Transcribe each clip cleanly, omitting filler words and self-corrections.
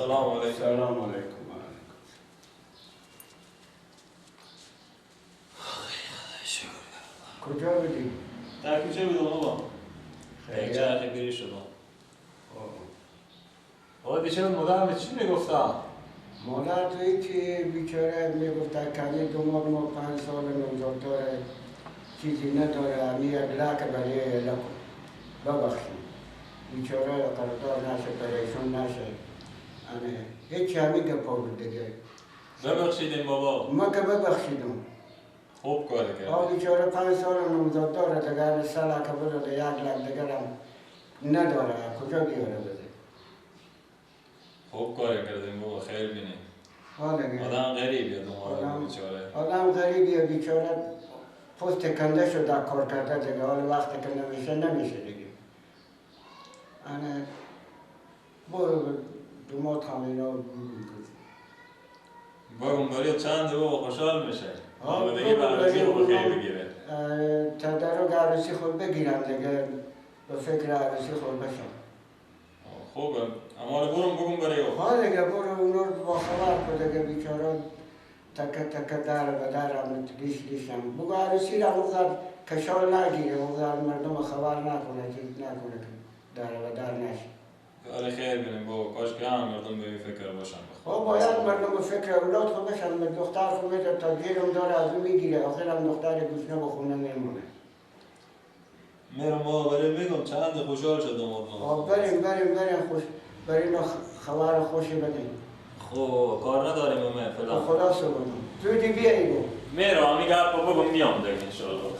سلام علیکم. سلام علیکم. کجا بودی؟ در کوچه بودم بابا. یک چرخ بیری شدم. بابا دیشب مادرم چی میگفتم؟ مادر تو هیچی بیچاره میگفت کمی دوماد ما 5 سال نوزاد داره چیزی نداره، همی یک لک برای لک ببخشیم بیچاره قرضدار نشه پریشون نشه. هیچی همین گپا بود دیگه. ببخشیدیم بابا. ما که ببخشیدم. خوب کار کرد. آ بیچاره 5 سال نوزاد داره دیگه، 3 لک بده 1 لک دیگه هم نداره، کجا بیاره بده؟ خوب کار کردیم بابا، خیر بینیم. آدم غریبیه دوماد بیچاره. آدم غریبیه بیچاره، پست کنده شده کار کرده دیگه، حالا وقتی که نمیشه نمیشه دیگه. برو دوماد هم اینا بگم برای چند بابا خوشحال میشه. دیگه به عروسی خود خیلی بگیره. تدارک عروسی خود بگیرم دیگه، به فکر عروسی خود بشم. خوبه، اما برم بگم برای او. ها دیگه برو اونا رو با خبر کن دیگه، بیچاره تکه تکه در به در هم لیش لیش هم. بگو عروسی را اونقدر کشال نگیره، اونقدر مردم خبر نکنه، چیز نکنه که در به در نشه. آره خیر بینیم بابا، کاش که هم مردم به این فکر باشن. خب باید مردم به فکر اولاد خود باشن، به دختر خود بده تا گیرم داره از اون میگیره، آخرم دختر گوشنه به خونه میمونه. میرم بابا بریم بگم چند خوشحال شدم آدم. بریم بریم بریم خوش بریم خبر خوشی بدیم. خب کار نداریم همه فعلا. خدا سبحانه. زودی بیایی بگو. میرم همین گپو بگم میام دیگه انشالله.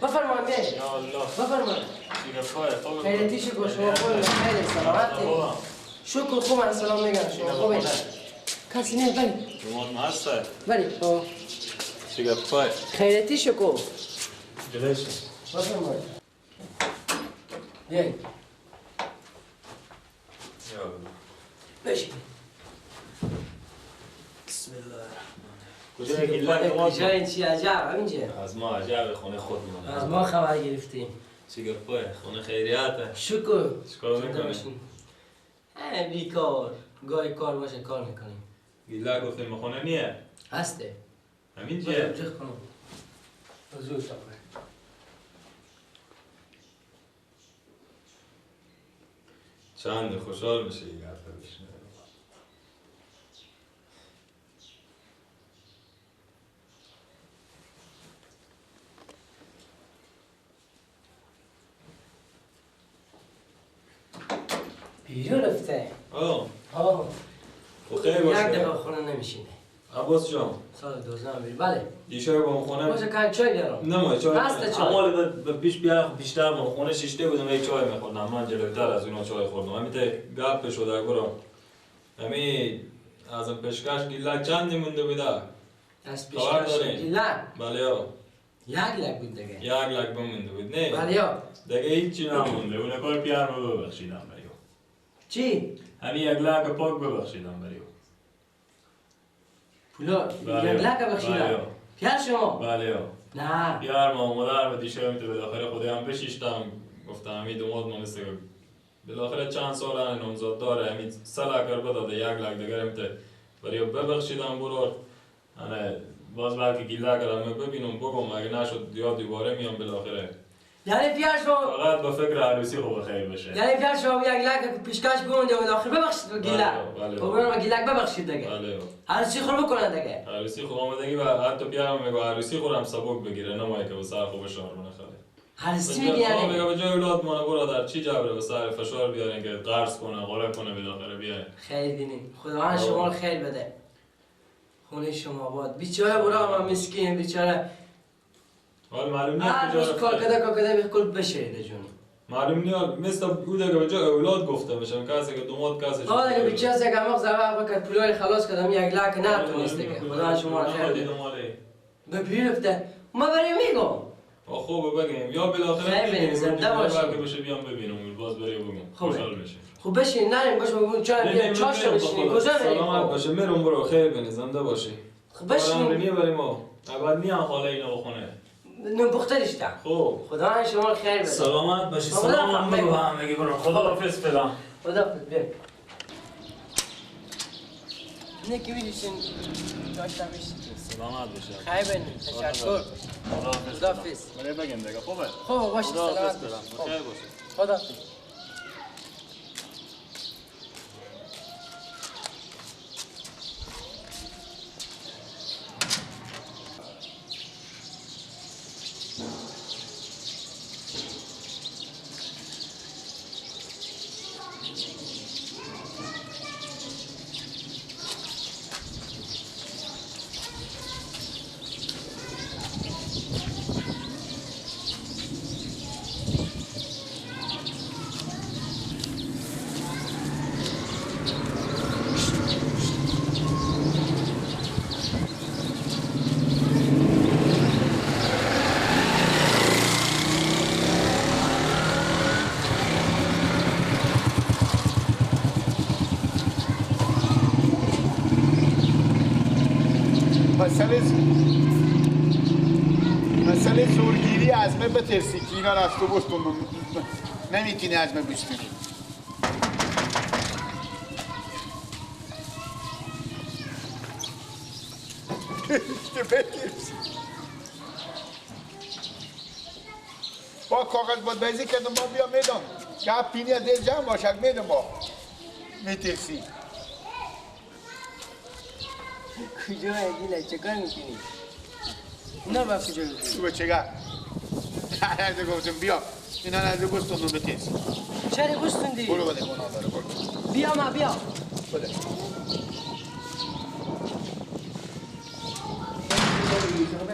بفرمایید. یا الله. بفرمایید. خیلی شکر شما خوبید. خیلی سلامتی. شکر خوب سلام میگم شما خوبید. کسی نه بلی. دوماد هست. بلی. چی گپای؟ خیلی شکر. جلوش. بفرمایید. بیایید. یا الله. بشین. بسم الله الرحمن. کجا این چی عجب همینجا؟ از ما عجب خونه خودمون. از ما خبر گرفتیم. چی گپای؟ خونه خیریته. شکر. چیکار میکنی؟ بیکار. گاهی کار باشه کار میکنیم. گیلا گفتیم خونه نیه؟ هسته. همینجا؟ چه خانم؟ حضور صاحب. چند خوشحال میشه این حرفا بشنوه. بیرون رفته. آه. آه. خیر باشه. یک دقیقه خونه نمیشینه. عباس جان. سال 12 میری. بله. دیشب با خونه باشه کن چای بیارم. نه چای. هست چای. اما به پیش بیا بیشتر با خونه شیشته بودم یک چای می‌خوردم. من جلوتر از اونا چای خوردم. همین تا گپ شد برام. همین از پیشکش گیلک چند مونده بوده؟ از پیشکش گیلک؟ بله. یک لک بود دیگه. یک لک بمونده بود نه؟ بله. دیگه هیچی نمونده. اون کار پیارمو ببخشیدم بریو. چی؟ همین یک لک پاک ببخشیدم بریو. پولا یک لک بخشیدم؟ پیار شما؟ بله. نه پیار ما مادر و دیشب میتو بالاخره خودم هم بشیشتم گفتم همین دوماد ما مثل بالاخره چند سال نامزاد داره همین 3 لک رو بداده یک لک دیگه میتو بریو ببخشیدم برو. آره باز بلکه گیله کردم ببینم بگم اگه نشد یا دوباره میام بالاخره یعنی پیار شما فقط با فکر عروسی خوب خیر بشه. یعنی پیار شما یک لک پیشکش بمونده و آخر ببخشید به گیلک. بله. به گیلک ببخشید دیگه. بله. عروسی خور بکنن دیگه. عروسی خوب آمدگی و حتی پیارم میگه عروسی خورم سبک بگیره نه که به سر خوب شارونه خاله. عروسی میگه یعنی میگه به جای اولاد مانه برادر چی جبره به سر فشار بیارن که قرض کنه قره کنه بالاخره بیاره. خیر بینی. خداوند شما رو خیر بده. خونه شما آباد. بیچاره برا من مسکین بیچاره. حال معلوم نیست کجا رفته. کار کده کار کده بالکل بشریده جون. معلوم نیست مثل او دیگه به جای اولاد گفته میشم کسی که دومات کسی. آه دیگه بیچاره که امروز زبر بکرد پولای خلاص کردم یک لک نتونست دیگه. خدا شما رو خیر بده. به پیر رفته. ما برای میگم. خوب بگیم یا بالاخره میبینیم زنده باشیم. که بشه بیام ببینم باز برای بگم. خوشحال میشه. خب بشین نریم باش بگم چای بیاریم چاش بشینیم کجا میریم؟ سلامت باشه میرم برو خیر بینی زنده باشی. خب بشین. بریم ما. ابد میام خاله اینو بخونه. نون پخته داشتم. خب خدا شما خیر بده. سلامت باشی. سلام بگو هم بگی برو. خداحافظ فعلا. خداحافظ بیا. نه که می‌دیشین داشتم بشین. سلامت باشی. خیر بینی. تشکر. خداحافظ. خداحافظ. برای بگم دیگه خوبه. خوب باشه سلامت باشی. خیر باشه. خداحافظ. مسئله زورگیری از من بترسی که اینا رفت و بستون نمیتونی از من بشتونی. که بترسی با کاغذ باد بازی کردم با بیا میدم که پینی دل جمع باشد میدم با میترسی. کجا گیله چه کار میکنی؟ اینا با کجا میکنی؟ تو بچگاه هرده گفتم بیا اینا نزده گستون رو بترسی. چرا گستوندی؟ برو بده گناه داره برو بیا ما بیا بده.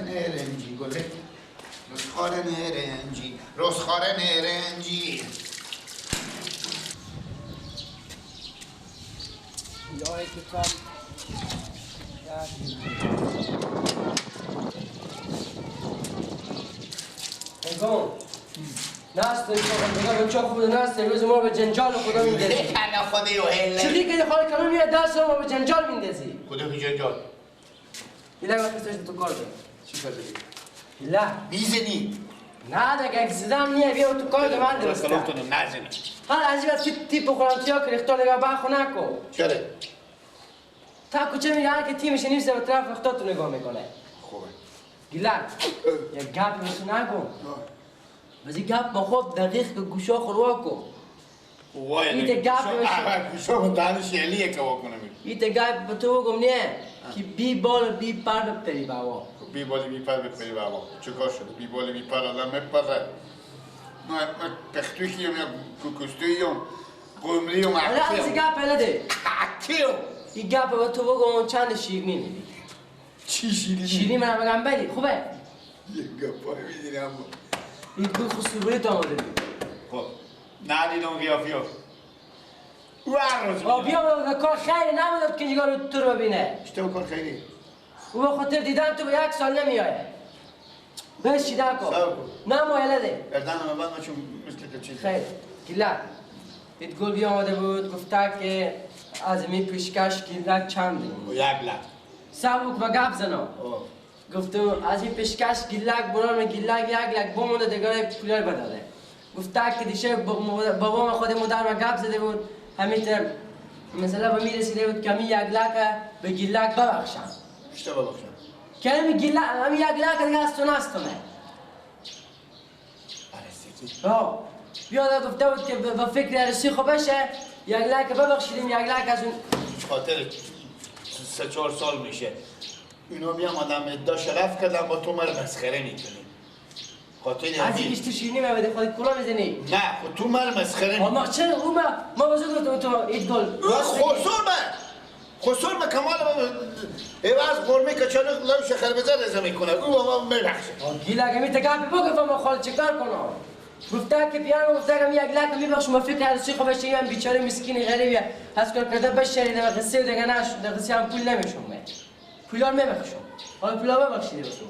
نرنجی گله رزخار نرنجی رزخار نرنجی یا کتاب نگاه نست نگاه بچه خوب نست روز ما به جنجال خدا میندازی. کلا خدا و هله چی که خاله کلون میاد دست ما به جنجال میندازی. خدا به جنجال ایلا وقت تو کار داری چی کار داری؟ ایلا میزنی؟ نه دیگه زدم نیه بیا تو کار من درسته. سلامتون نزنی. حالا از این وقت تیپ بخورم تیا که ریختار نگاه بخو نکن. چرا؟ تا کوچه میره که تیمش نیست به طرف ریختاتو نگاه میکنه. خوبه. گیلک یک گپ بهش نگو. بازی گپ با خوب دقیق که گوشا خوروا کن. وای ایت گپ بهش گوشا خود دانش یلیه که واکنم. ایت گپ به تو بگم نه که بی بال بی پر بپری بابا. بی بال بی پر بپری بابا. چیکار شده؟ بی بال بی پر آدم میپره. نه من پختوییم یا کوکوستوییم قمریم. حالا از گپ بلده. عکیو. این گپ به تو بگم چند شیرینی میدی. چی شیرینی؟ شیرینی من بگم بدی خوبه؟ یه گپای میدونی اما این گل خصوصی تو آماده بی. خب ندیدم قیافیو. او هر روز بیا به کار خیلی نمودم که نگاه رو تو رو ببینه. چطور کار خیلی؟ او به خاطر دیدن تو به یک سال نمیایه. بشی نکن. نه مایله ده. گردن من بند چون مثل که چیز. خیر. گیلک. ایت گل بیا آمده بود گفته که از می پیشکش گیلک چند یک لک. سبک و گپ زنم. گفتم از این پیشکش گیلک برام گیلک یک لک بمونه دیگه پولار بداده. گفته که دیشه بابام خود مادر ما گپ زده بود همینطور مثلا به میرسیده بود که می یک لک به گیلک ببخشم. چطور ببخشم؟ که می گیلک همی یک لک دیگه از تو نستمه. ها بیاد گفته بود که به فکر عروسی خو بشه یک لک ببخشیدیم یک لک از اون خاطر 3-4 سال میشه اینا بیام آدم ادعا شرف کردم با تو مرا مسخره میکنی. خاطر از اینکه تو شیرینی میبده خودت کلا میزنی. نه خود تو مرا مسخره میکنی. ما چرا او ما بزرگ گفتم تو اید گل. خسور من کمال عوض قرمه که چانه لوش خربزه رزه میکنه او با ما میبخشه. گیل اگه می تگپ بگو ما خال چیکار کنم؟ گفته که پیانو گفته که یک لک میبخشم فکر عروسی خو بشه این بیچاره مسکین غریبیه از کار کرده بشریده و قصه دیگه نشد قصه هم پول نمیشم پولا میبخشم. حالا پولا ببخشیده بسو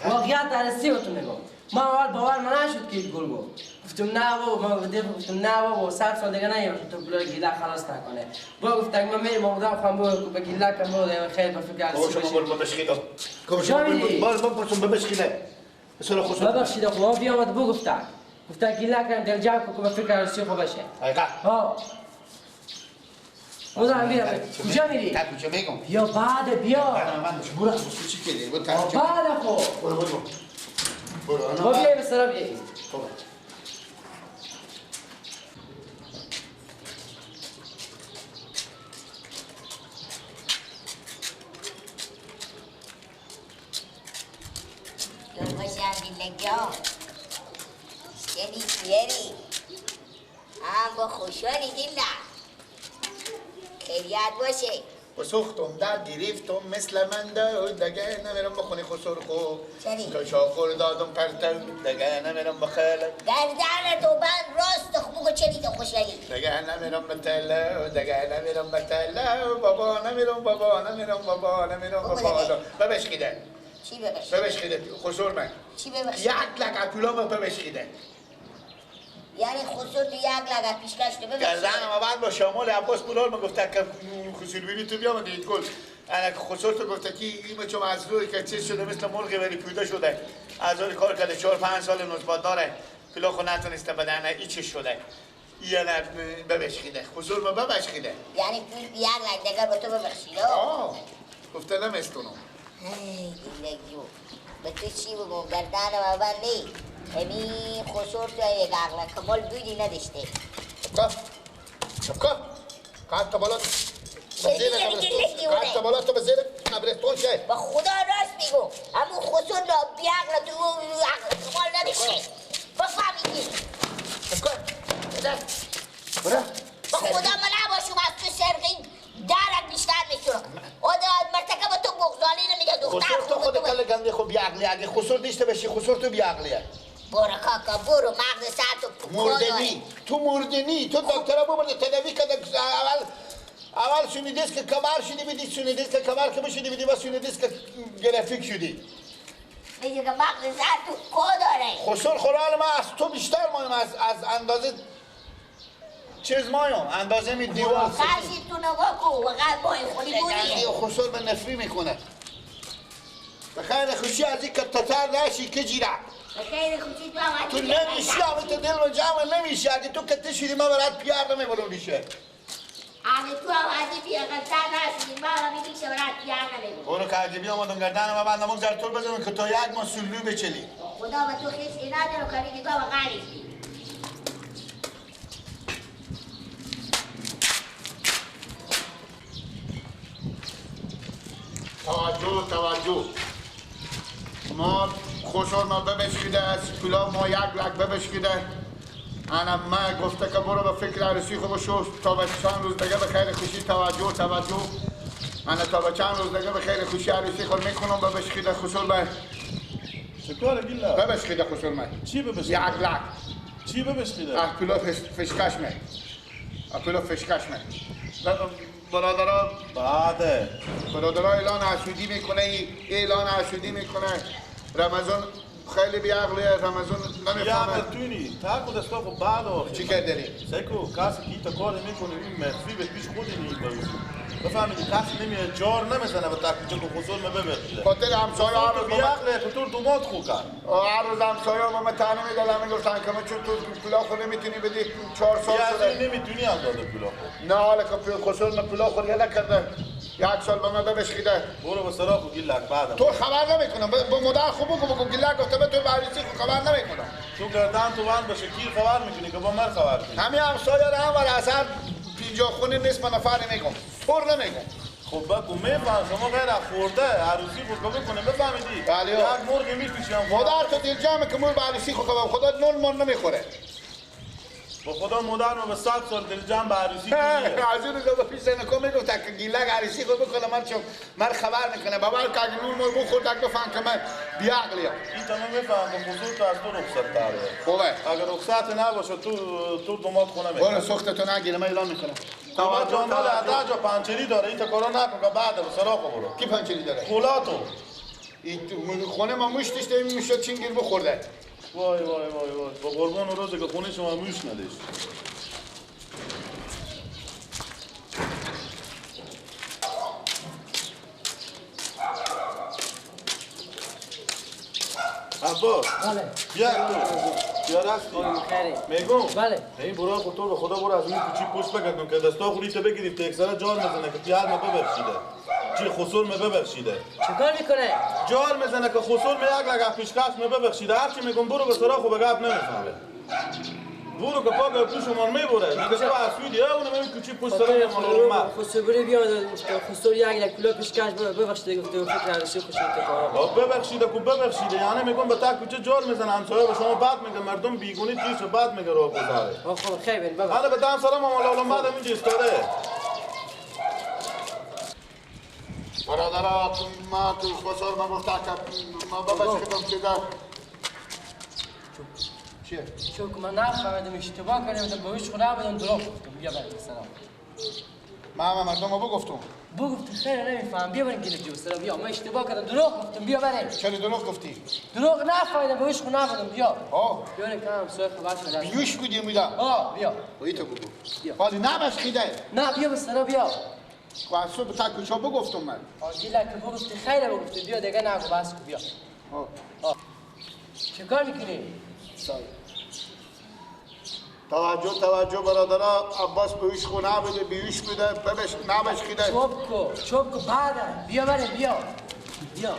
واقعیت عروسی بهتون میگم. من اول باور من نشد که گل گفت گفتم نه بابا من گفتم نه بابا 100 سال دیگه نمیام تو پولا گیله خلاص نکنه. با گفت من میرم آمدم خواهم بگو به گیله کم بوده خیر به فکر عروسی بشه. شما ببخشید باز بپرسم ببخشید مثلا خصوص ببخشید خب بیامد بگو گفت گفت گیله کم دل جمع کو به فکر عروسی خو بشه. ها مزاحم بیا کجا میری؟ تا کجا میگم؟ بیا بعد بیا. من برو چی کردی؟ بعد خو برو برو برو با بیا به سرا بیا. خب چیری هم با خوشحالی دیلا خیریت باشه. سوختم در گرفتم مثل من دیگه نمیرم بخونی خسر خو تا شاخور دادم پرتو دیگه نمیرم بخیل گردن تو بند راست بگو چری تو خوشحالی دیگه نمیرم به تله دیگه نمیرم به تله بابا نمیرم بابا نمیرم بابا نمیرم بابا ببخشیده. چی ببخشیده؟ ببخشیده خسر من. چی ببخشیده؟ یک لک پولامو ببخشیده. یعنی خسر تو یک لگه پیشکش تو ببخشید. گردن ما بعد با شامال عباس پولار ما گفته که خسر بینی تو بیام دید گل. انا خسر تو گفته که این چون از روی که چیز شده مثل مرغ ولی پیدا شده. از اون کار کرده 4-5 سال نسبت داره. پولا خو نتونسته بدن این چه شده. یعنی ببخشیده. خسر ما ببخشیده. یعنی پول یک لگ دیگه به تو ببخشیده. آه. گفته نمیستونم. ای دیلگیو. به تو چی بگم گردن ما بند نی. همین خسر تو یک عقل کمال بودی نداشته. شبکه قد تا بالا قد تا بالا تو به زیر قبرستون شه. با خدا راست میگم همون خسر بی عقل تو عقل کمال نداشته. بفهمیدی. شبکه برو. با خدا من نباشم از تو سرقین درک بیشتر میشونم. مرتکب تو بغضالی نمیگه دختر. خسر تو خود کل گنده خود بی عقلی. اگه خسر دیشته بشی خسر تو بی عقلیه. برو کاکا برو مغز سر تو مردنی تو مردنی تو دکترا ببرده تداوی کرده اول سونیدیس که کمر شدی بدی سونیدیس که کمر که بشدی بدی و سونیدیس که گرافیک شدی. میگه که مغز سر تو کو داره. خسر خورال من از تو بیشتر مایم از اندازه چیز مایم اندازه می دیوار. خرشی تو نگاه کو وقت با خوری بودی. خسر به نفری میکنه. به خیر خوشی از این که تتر نشی که جیره. خیلی خوشی تو هم تو نمیشی هم تو دل و جمع نمیشی اگه تو کته شدی من برات پیار نمیبرم میشه. اگه تو هم از این بیاقلتر نشدی من هم میشه برات پیار نمیبرم. برو که اگه بیامدم گردن من بندم اون زرتور بزنم که تا یک ماه سلو بچلی. خدا به تو خیلی ندارم که نگاه به غریبی. توجه توجه ما خسر ما ببشکیده از پولا ما یک لک ببشکیده. انا ما گفته که برو به فکر عروسی خود بشو تا به چند روز دیگه به خیر خوشی. توجه توجه انا تا به چند روز دیگه به خیر خوشی عروسی خود میکنم. ببشکیده خسر ما چطوره گیلا؟ ببشکیده خسر ما. چی ببشکیده؟ یک لک. چی ببشکیده؟ از پولا فشکش می. از پولا فشکش می. برادرها بعده برادرها اعلان حسودی میکنه اعلان حسودی میکنه. رمضان خیلی بیعقلیه رمضان نمیفهمه. یا تونی تا دستا خو بعد چی کردی؟ سیکو کسی کی تا کار میکنه این مخفی به پیش خودی نیست. بفهمیدی کسی نمیاد جار نمیزنه به تک که خسر ما ببخشیده. خاطر همسایه هر روز بیعقله تو دومات خو کرد. هر روز همسایه ما طعنه میدادن میگفتن که ما چون تو پولا خو نمیتونی بدی 4 سال شده. نمیتونی هم داده پولا خو. نه حالا که خسر ما پولا خو یله کرده. یک سال به من ببخشیده. برو به سراغ خو گیلک بعد. تو خبر نمیکنم. با مادر خو بگو بگو گیلک گفته به تو عروسی خو خبر نمیکنم. تو گردن تو بند باشه کی خبر میکنی که با من خبر کنی؟ همین همسایه هم ور اثر 50 خونه نصف نفر میگم. تو نمیگم. خب بگو میفهم شما غیر خورده عروسی خود بکنه بفهمیدی. بله. یک مرغ میپیچم. مادر تو دل جمع که مرغ عروسی خو خدا نون من نمیخوره. با خدا مادر ما به 100 سال دل جمع به عروسی از اون روزا پیش نکو میگفت که گیلک عروسی خود بکنه من چون من خبر میکنه بابا که نون مرغ بخورد که بفهم که من بی‌عقلیم. این تمام میفهم که حضور تو از تو رخصت داره. خوبه. اگر رخصت نباشه تو دومات خونه میکنه. برو سوخت تو نگیره من اعلام میکنم. بابا جانبال عدد جا پنچری داره این تا کارا نکن که بعد به سراغ برو. کی پنچری داره؟ خولاتو. این خونه ما موش داشته این موشا چینگیر بخورده. وای وای وای وای با قربان روزی که خونه شما موش نداشت. عباس بله بیا تو بیا راستی میگم بله این برو خود تو به خدا برو از اون کوچیک پشت بگردم که دستا خوری تو بگیری تا یک سره جار میزنه که پیار ما ببخشیده چی خسور می ببخشیده. چیکار میکنه؟ جار میزنه که خسور می یک لگه پیشکش می ببخشیده. هرچی میگم برو به سراغ خو به گپ نمیفهمه. برو که پاک پوشمان میبره میگه تو از سویدی اونم این کوچیک پشت سر ما خسور بری بیا خسور یک لک پول پیشکش ببخشیده گفته فکر عروسی خوش تو ببخشیده کو ببخشیده یعنی میگم به تا کوچه جار میزنه همسایه به شما بد میگه مردم بیگونی چیزو بد میگه رو گذاره. خب خیلی ببخش. حالا به دم سلام مالا بعدم اینجا ایستاده. برادرها ما تو خسور ما گفت که ما ببخشیدم که چیه؟ چون من نفهمیدم اشتباه کردم با هیچ خونه بودم دروغ گفتم. بیا بریم سلام. ما مردم بگفتم. بگفت خیر نمیفهم. بیا بریم گیلک جو سلام. بیا من اشتباه کردم دروغ گفتم. بیا بریم. چرا دروغ گفتی؟ دروغ نفهمیدم با هیچ خونه بودم. بیا. آه. بیا بریم که همسایه خبر شده. بیوش بودی میدم. آه بیا. وای تو بگو. بیا. ولی نبخشیده. نه بیا به سلام بیا. خب از صبح تا کوچه بگفتم من. آه گیلک بگفتی خیر بگفتی. بیا دیگه نگو بس کو بیا. آه. چیکار میکنی؟ توجه توجه برادرها عباس بیوش خونه بده بیوش بده ببش نبخشیده. چوب کو چوب کو بعد بیا بریم بیا بیا.